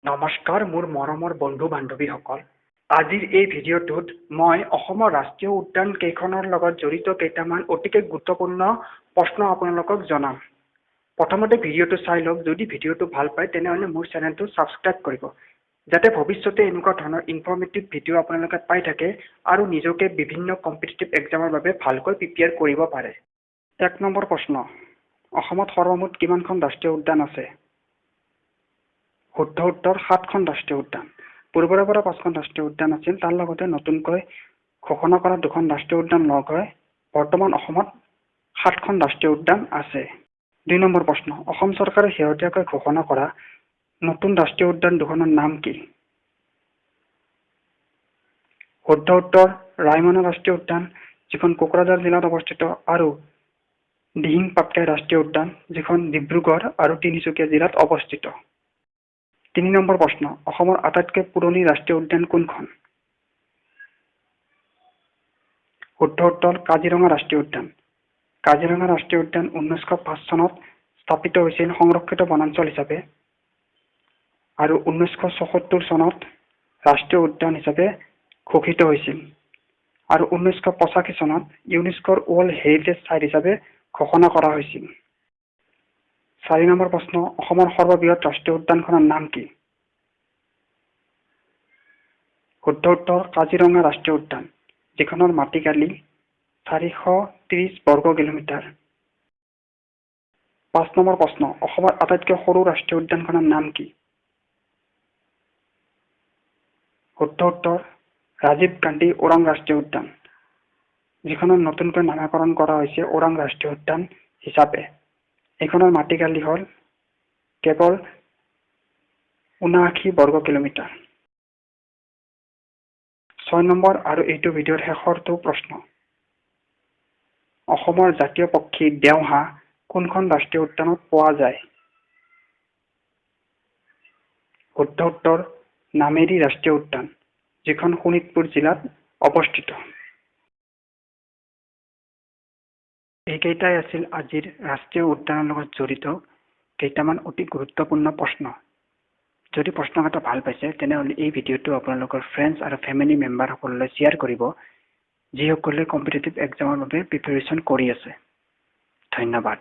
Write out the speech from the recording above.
নমস্কাৰ মোৰ মৰমৰ বন্ধু বান্ধৱীসকল, আজিৰ এই ভিডিঅ'টোত মই অসমৰ ৰাষ্ট্ৰীয় উদ্যান কেইখনৰ লগত জড়িত কেইটামান অতিকে গুৰুত্বপূৰ্ণ প্ৰশ্ন আপোনালোকক জনাম। প্ৰথমতে ভিডিঅ'টো চাই লওক। যদি ভিডিঅ'টো ভাল পায়, তেনেহ'লে মোৰ চেনেলটো ছাবস্ক্ৰাইব কৰিব, যাতে ভৱিষ্যতে এনেকুৱা ধৰণৰ ইনফৰ্মেটিভ ভিডিঅ' আপোনালোকে পাই থাকে আৰু নিজকে বিভিন্ন কম্পিটিটিভ এক্সামৰ বাবে ভালকৈ প্ৰিপেয়াৰ কৰিব পাৰে। 1 নম্বৰ প্ৰশ্ন, অসমত সৰ্বমুঠ কিমানখন ৰাষ্ট্ৰীয় উদ্যান আছে? শুদ্ধ উত্তৰ, সাতখন ৰাষ্ট্ৰীয় উদ্যান। পূৰ্বৰে পৰা পাঁচখন ৰাষ্ট্ৰীয় উদ্যান আছিল। তাৰ লগতে নতুনকৈ ঘোষণা কৰা দুখন ৰাষ্ট্ৰীয় উদ্যান লগ হৈ বৰ্তমান অসমত সাতখন ৰাষ্ট্ৰীয় উদ্যান আছে। 2 নম্বৰ প্ৰশ্ন, অসম চৰকাৰে শেহতীয়াকৈ ঘোষণা কৰা নতুন ৰাষ্ট্ৰীয় উদ্যান দুখনৰ নাম কি? শুদ্ধ উত্তৰ, ৰায়মনা ৰাষ্ট্ৰীয় উদ্যান, যিখন কোকৰাঝাৰ জিলাত অৱস্থিত, আৰু দিহিং পাটকাই ৰাষ্ট্ৰীয় উদ্যান, যিখন ডিব্ৰুগড় আৰু তিনিচুকীয়া জিলাত অৱস্থিত। 3 নম্বৰ প্ৰশ্ন, অসমৰ আটাইতকৈ পুৰণি ৰাষ্ট্ৰীয় উদ্যান কোনখন? শুদ্ধ উত্তৰ, কাজিৰঙা ৰাষ্ট্ৰীয় উদ্যান। কাজিৰঙা ৰাষ্ট্ৰীয় উদ্যান 1905 চনত স্থাপিত হৈছিল সংৰক্ষিত বনাঞ্চল হিচাপে আৰু 1974 চনত ৰাষ্ট্ৰীয় উদ্যান হিচাপে ঘোষিত হৈছিল আৰু 1985 চনত ইউনেস্কোৰ ৱৰ্ল্ড হেৰিটেজ চাইট হিচাপে ঘোষণা কৰা হৈছিল। 4 নম্বৰ প্ৰশ্ন, অসমৰ সৰ্ববৃহৎ ৰাষ্ট্ৰীয় উদ্যানখনৰ নাম কি? শুদ্ধ উত্তৰ, কাজিৰঙা ৰাষ্ট্ৰীয় উদ্যান, যিখনৰ মাটিকালি 430 বৰ্গ কিলোমিটাৰ। 5 নম্বৰ প্ৰশ্ন, অসমৰ আটাইতকৈ সৰু ৰাষ্ট্ৰীয় উদ্যানখনৰ নাম কি? শুদ্ধ উত্তৰ, ৰাজীৱ গান্ধী ওৰাং ৰাষ্ট্ৰীয় উদ্যান, যিখনৰ নতুনকৈ নামাকৰণ কৰা হৈছে ওৰাং ৰাষ্ট্ৰীয় উদ্যান হিচাপে। এইখনৰ মাটিকালি হ'ল কেৱল 79 বৰ্গ কিলোমিটাৰ। 6 নম্বৰ আৰু এইটো ভিডিঅ'ৰ শেষৰটো প্ৰশ্ন, অসমৰ জাতীয় পক্ষী দেওহাঁহ কোনখন ৰাষ্ট্ৰীয় উদ্যানত পোৱা যায়? শুদ্ধ উত্তৰ, নামেৰী ৰাষ্ট্ৰীয় উদ্যান, যিখন শোণিতপুৰ জিলাত অৱস্থিত। এইকেইটাই আছিল আজিৰ ৰাষ্ট্ৰীয় উদ্যানৰ লগত জড়িত কেইটামান অতি গুৰুত্বপূৰ্ণ প্ৰশ্ন। যদি প্ৰশ্নকেইটা ভাল পাইছে, তেনেহ'লে এই ভিডিঅ'টো আপোনালোকৰ ফ্ৰেণ্ডছ আৰু ফেমিলি মেম্বাৰসকললৈ শ্বেয়াৰ কৰিব, যিসকলে কম্পিটিটিভ এক্সামৰ বাবে প্ৰিপেৰেশ্যন কৰি আছে। ধন্যবাদ।